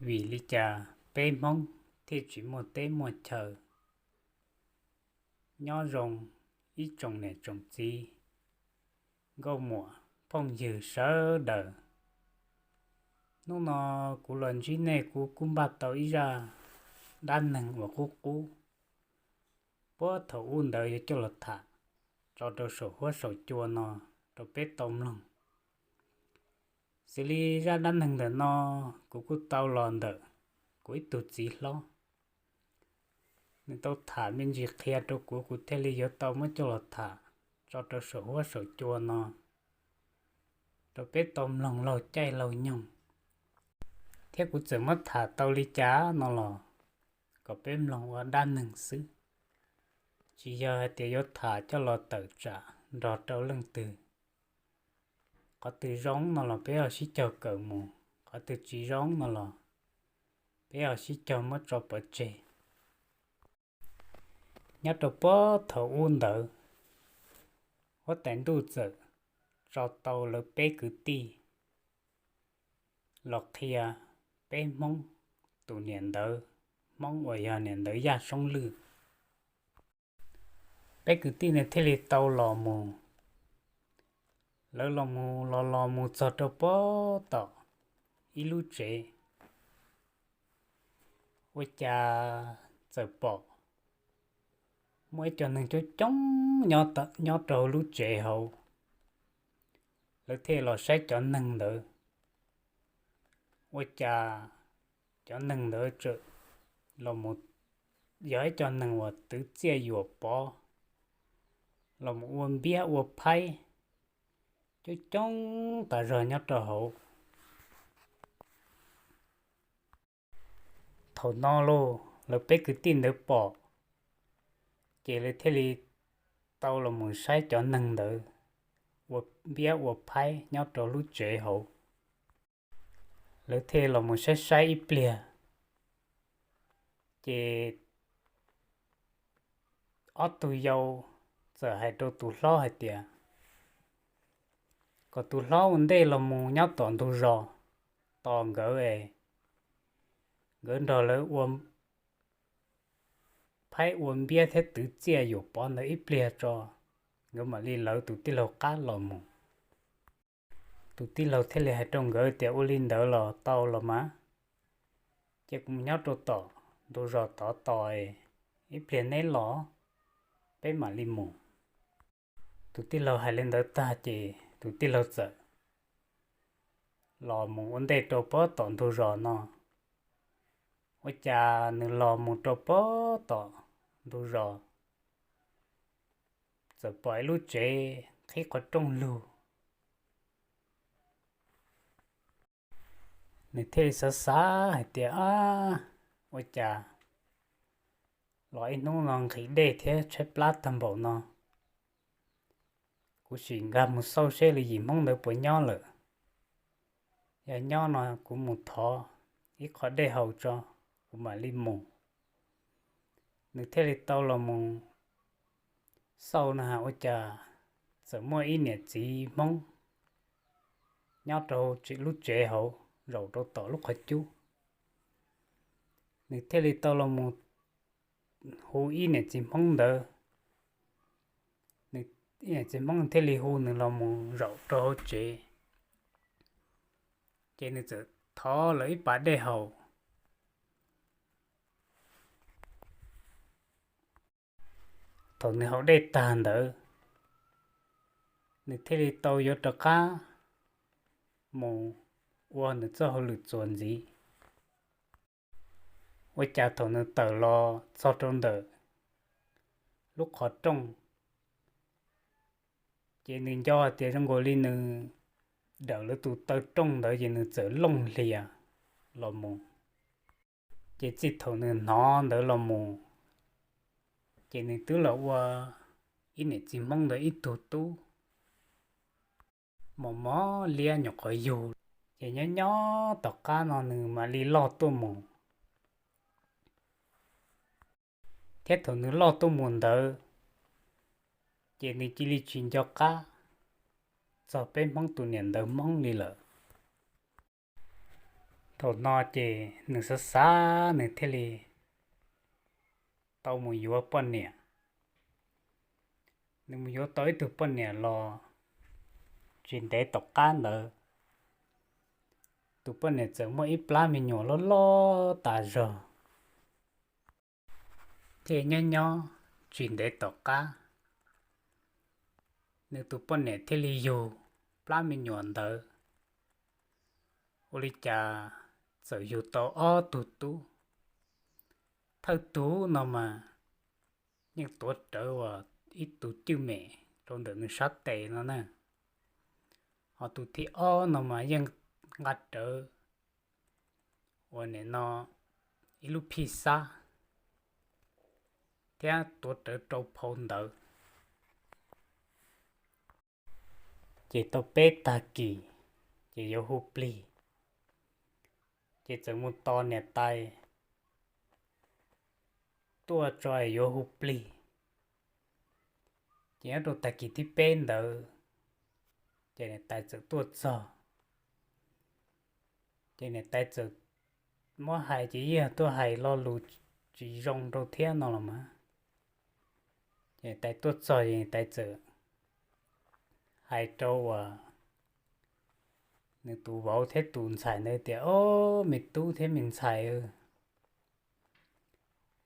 Vim li cas peb Hmoob thiaj tsis muaj teb muaj chaw? Nyob zoo ib tsoom niam tsoom txiv, nkauj muam phooj ywg sawv daws. Hnub no kuv los ntsib nej, kuv kuj npaj tau ib zaj dab neeg uas qub qub puag thaum ub ntawd yuav coj los tham tso rau saum huab saum cua no rau peb tau mloog. Xws li zaj dab neeg ntawm no, kuv kuj tau los ntawm kuv ib tug txiv hlob, nws tau tham me ntsis qhia rau kuv, kuv thiaj li yuav tau muab coj los tham tso rau saum huab saum cua no rau peb tau mloog laug caij laug nyoog. Thiab kuv txawm muab tham tau li cas no los kom peb mloog ua dab neeg xwb, tsis yog hais tias yuav tham coj los tawm tsam nrog rau leej twg. Qhov twg zoo no los peb ho sib caug kawm mus, qhov twg tsis zoo no los peb ho sib caug muab tso pov tseg. Nyob rau puag thaum ub ntawd, huab tais ntuj txawm tso tau lawv peb kwv tij los qhia peb Hmoob tus niam ntawv Hmoob uas yog niam ntawv Yaj Soob Lwj. Peb kwv tij ntawd thiaj li tau los mus. Lawv los mus los los mus txog rau puag tom ib lub tsev, ua cas txawm pom muaj ib co neeg coob coob nyob rau lub tsev hauv. Lawv thiaj los saib cov neeg ntawd, ua cas cov neeg ntawd txawm los mus yog ib co neeg uas twv txiaj yuam pov, los mus ua npiab ua phaib coob coob tas zog nyob rau hauv. Thaum no lauj, lawv peb kwv tij ntawd pom, ces lawv thiaj li tau los mus saib cov neeg ntawd ua npiab ua phaib nyob rau lub tsev hauv. Lawv thiaj los mus saib saib ib pliag, ces ob tug yau txawm hais rau tus hlob hais tias kom tus hlob ua ntej los mus nyob tom ntug zos tos nkawd es nkawd nrog lawv ua phaib ua npiab thiab twv txiaj yuam pov ntawd ib pliag tso, nkawd mam li lawv tus tij laug qab los mus. Tus tij laug thiaj li hais rau nkawd tias ua li ntawd los tau los mas, ces kuv mus nyob rau tom ntug zos tod tos, ib pliag neb los peb mam li mus. Tus tij laug hais li ntawd tag ces tus tij laug txawm los mus ua ntej rau puag tom ntug zos no. Ua cas nws los mus rau puag tom ntug zos, txawm pom ib lub tsev qhib qhov rooj lug. Nws thiaj li xav xav hais tias, ab, ua cas los ib hnub no nqhis dej thiab tshaib plab tag npaum no, kuv sim nkag mus xauj seb lawv yim Hmoob ntawd puas nyob lawm. Yog nyob no kuv mus thov ib qho dej haus tso, kuv mam li mus. Nws thiaj li tau los mus xauj na has ua cas txawm muaj ib niam txiv Hmoob nyob rau lub tsev hauv zaum rau tom lub qhov cub. Nws thiaj li tau los mus hu ib niam txiv Hmoob ntawd. Nws, ib niam txiv Hmoob thiaj li hu nws los mus zaum rau hauv tsev, ces nws txawm thov lawv ib pas dej haus. Thaum nws haus dej tag ntawd, nws thiaj li tau yuav rov qab mus ua nws txoj hauj lwm txuas ntxiv. Ua cas thaum nws tawm los txog rau ntawm lub qhov rooj, ces nws nco hais tias zoo nkaus li nws dawm lawv tus taw rooj ntawd ces nws txawm looj hlias los mus. Ces txij thaum nws hnov ntawd los mus, ces nws twb los ua ib niam txiv Hmoob ntawd ib tug tub mos mos liab nyuam qhuav yug. Ces nyob nyob tom qab no nws mam li loj tuaj mus. Thiab thaum nws loj tuaj mus ntawd, ces nws cia li tsis nco qab txog peb Hmoob tus niam ntawv Hmoob li lawm. Thaum no ces nws xav xav nws thiaj li tau mus yuav poj niam. Nws mus yuav tau ib tug poj niam los tsis ntev tom qab ntawd, tus poj niam txawm muaj ib plab me nyuam loj loj tas zog, thiaj nyob nyob tsis ntev tom qab, nws tus poj niam thiaj li yug plab me nyuam ntawd. Ua li cas txawm yug tau ob tug tub. Thawj tug no mas yeej tuav rawv ua ib tug cwj mem rau ntawm nws sab tes no na. Ho tus thib ob no mas yeej nqa rawv ua nim no ib lub phij xab thiab tuav rawv rau phau ntawv. Ces tau peb tag kis ces yuav hu plig, ces txawm mus tos niam tais tuaj tso yuav hu plig. Ces nyob rau tag kis thib peb ntawd, ces niam tais txawm tuaj txog. Ces niam tais txawm muab hais ces yeej tuaj hais lo lus tsis zoo rau thiab no los mas. Ces niam tais tuaj txog ces niam tais txawm hais rau uas nws tus vauv thiab tus ntxhais ntawd tias, Ob, me tub thiab me ntxhais,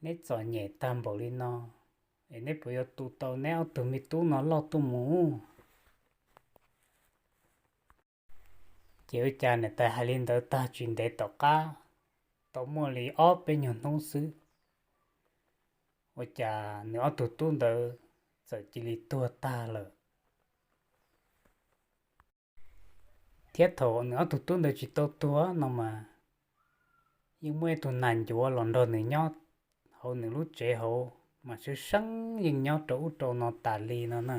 neb txom nyem tag npaum li no es neb puas yuav tu tau neb ob tug me tub no loj tuaj mus? Ces ua cas niam tais hais li ntawd tag tsis ntev tom qab, tau muaj li ob peb nyuag hnub xwb, ua cas nws ob tug tub ntawd txawm cia li tuag tag lawm. Thiab thaum nws ob tug tub ntawd tsis tau tuag no mas, yeej muaj ib tug nag ncuav los nrog nws nyob hauv nws lub tsev hauv mas sab seeb yeej nyob rau ub rau no tas li no na.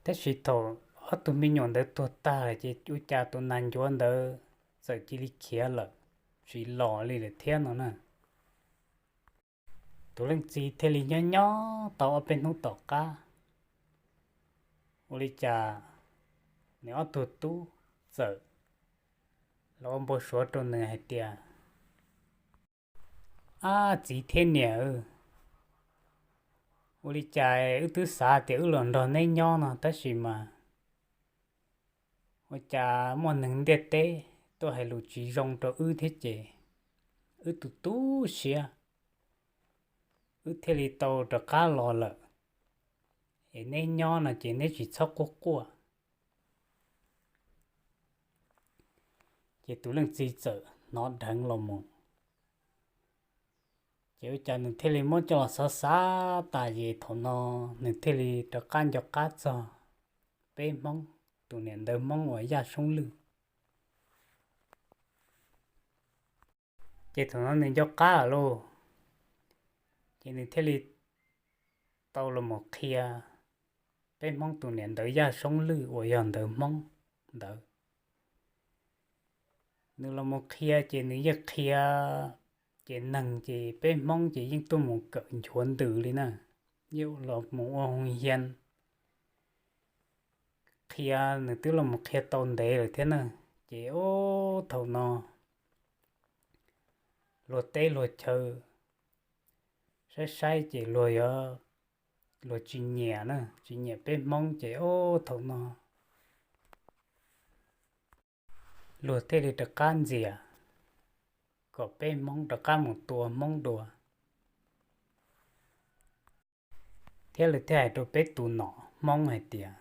Tab sis thaum ob tug me nyuam ntawd tuag tag lawm ces ua cas tus nag ncuav ntawd txawm cia li khiav lawm, tsis los li lawm thiab no na. Tus leej txiv thiaj li nyob nyob tau ob peb hnub tom qab, ua li cas nws ob tug tub txawm los ua npau suav rau nws hais tias, Ab, txiv thiab niam, ua li cas wb twb xav tias wb los nrog neb nyob no tab sis mas ua cas muaj neeg ntiaj teb tuaj hais lus tsis zoo rau wb thiab ces wb tu tu siab, wb thiaj li tau rov qab los lawm. Es neb nyob no ces neb tsis txhob quaj quaj. Ces tus leej txiv txawm hnov dheev los mus, ces ua cas nws thiaj li muab coj los xav xav tas ces thaum no nws thiaj li rov qab nco qab txog peb Hmoob, tus niam ntawv Hmoob uas Yaj Soob Lwj. Ces thaum no nws nco qab lawm lauj, ces nws thiaj li tau los mus qhia peb Hmoob tus niam ntawv Yaj Soob Lwj uas yog ntawv Hmoob ntawd. Nws los mus qhia ces nws yeej qhia, ces neeg ces peb Hmoob ces yeej tuaj mus kawm nchuav ntws li na, yeej los mus ua hoo hias qhia, nws twb los mus qhia tau ntev lawm thiab na. Ces ub thaum no luag teb luag chaw saib saib ces luag yuav, luag tsis nyiam na, tsis nyiam peb Hmoob ces ub thaum no luag thiaj li rov qab ntxias kom peb Hmoob rov qab mus tua Hmoob dua. Thiab lawv thiaj hais rau peb tus nom Hmoob hais tias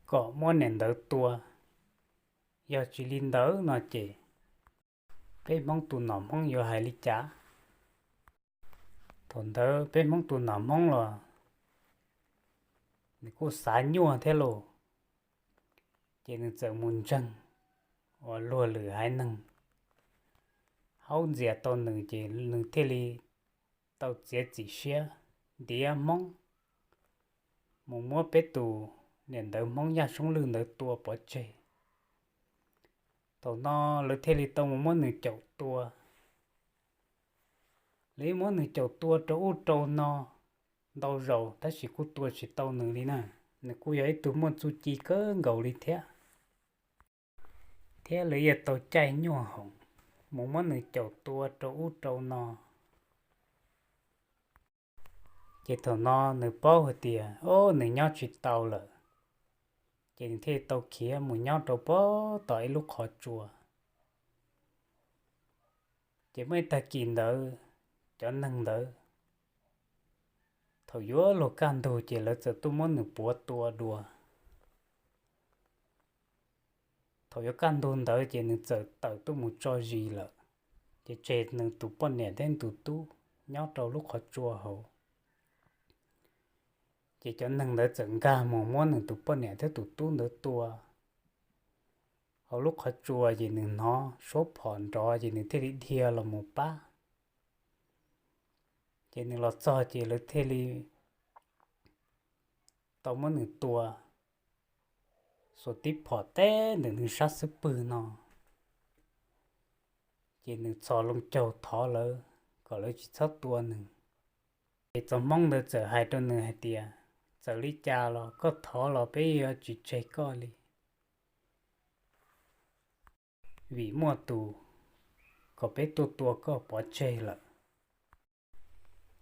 kom muab niam ntawv tua, yog tsis li ntawd no ces peb Hmoob tus nom Hmoob yuav hais li cas. Thaum ntawd peb Hmoob tus nom Hmoob los nws kuj xav nyuaj thiab lauj, ces nws txawm mus ntseeg uas luag lwm haiv neeg haub ntxias tau nws ces nws thiaj li tau txiav txim siab ntiav Hmoob mus muab peb tus niam ntawv Hmoob Yaj Soob Lwj ntawd tua pov tseg. Thaum no lawv thiaj li tau mus muab nws caum tua. Lawv muab nws caum tua rau ub rau no ntau zaus tab sis kuj tua tsis tau nws li na. nws kuj yog ib tug muaj txuj ci kawg nkaus li thiab, thiab lawv yeej tau caij nyuaj hoom mus muab nws caum tua rau ub rau no. Ces thaum no nws paub hais tias, o, nws nyob tsis tau lawm, ces nws thiaj tau khiav mus nyob rau pem tom ib lub qhov tsua. Ces muaj ib tag kis ntawd, cov neeg ntawd, thaum yuav luag kaj ntug ces lawv txawm tuaj muab nws puav tua dua. Thaum yuav kaj ntug ntawd ces nws txawm tawm tuaj mus tso zis lawm, ces tseg nws tus poj niam thiab tus tub nyob rau lub qhov tsua hauv. Ces cov neeg ntawd txawm nkag mus muab nws tus poj niam thiab tus tub ntawd tua hauv lub qhov tsua, ces nws hnov suab phom nrov ces nws thiaj li dhia los mus pab. Ces nws los txog ces lawv thiaj li tau muab nws tua xuas tib phom teb ntawm nws sab xub pwg no. Ces nws txhos loo caug thov lawv kom lawv tsis txhob tua nws. Ces txoj hmoob ntawd txawm hais rau nws hais tias, txawm li cas los koj thov los peb yuav tsis tseg koj li, vim muaj tus kom peb tuaj tua koj pov tseg lawm.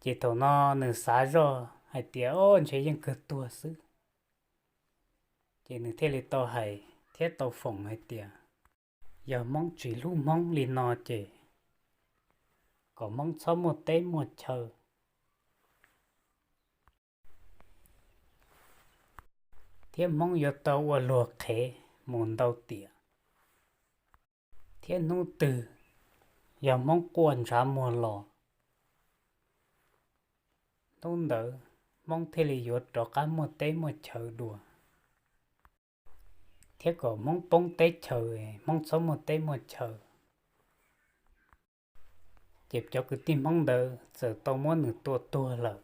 Ces thaum no nws xav zoj hais tias, o, ntshe yeej kawg tuag xwb. Ces nws thiaj li tau hais thiab tau foom hais tias, yog hmoob tsis hlub hmoob li no ces kom hmoob txhob muaj teb muaj chaw, thiab hmoob yuav tau ua luag qhev mus ntau tiam, thiab hnub twg yog hmoob quaj ntshav muag los, hnub ntawd hmoob thiaj li yuav rov qab muaj teb muaj chaw dua, thiab kom hmoob poob teb chaws, hmoob txhob muaj teb muaj chaw. Ces cov kwv tij hmoob ntawd txawm tau muab nws tua tuag lawm.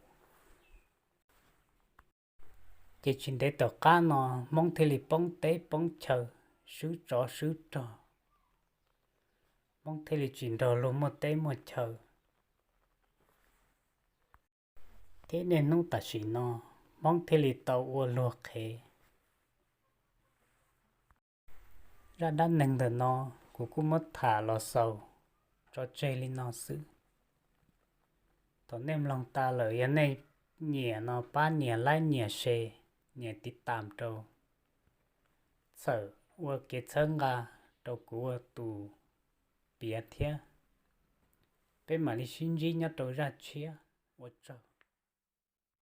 Ces tsis ntev tom qab no hmoob thiaj li poob teb poob chaw, swb tsov swb rog, hmoob thiaj li tsis nrog luag muaj teb muaj chaw. Thiab niaj hnub tam sim no hmoob thiaj li tau ua luag qhev. Zaj dab neeg ntawm no kuv kuj muab tham los xaus tso tseg li no xwb. Thaum nej mloog tas lawm yog nej nyiam no pab nias like, nias share, nias tiv tam rau, txhawm ua kev txhawb nqa rau kuv ua tus piav thiab. Peb mam li sib ntsib nyob rau zaj tshiab, ua tsaug.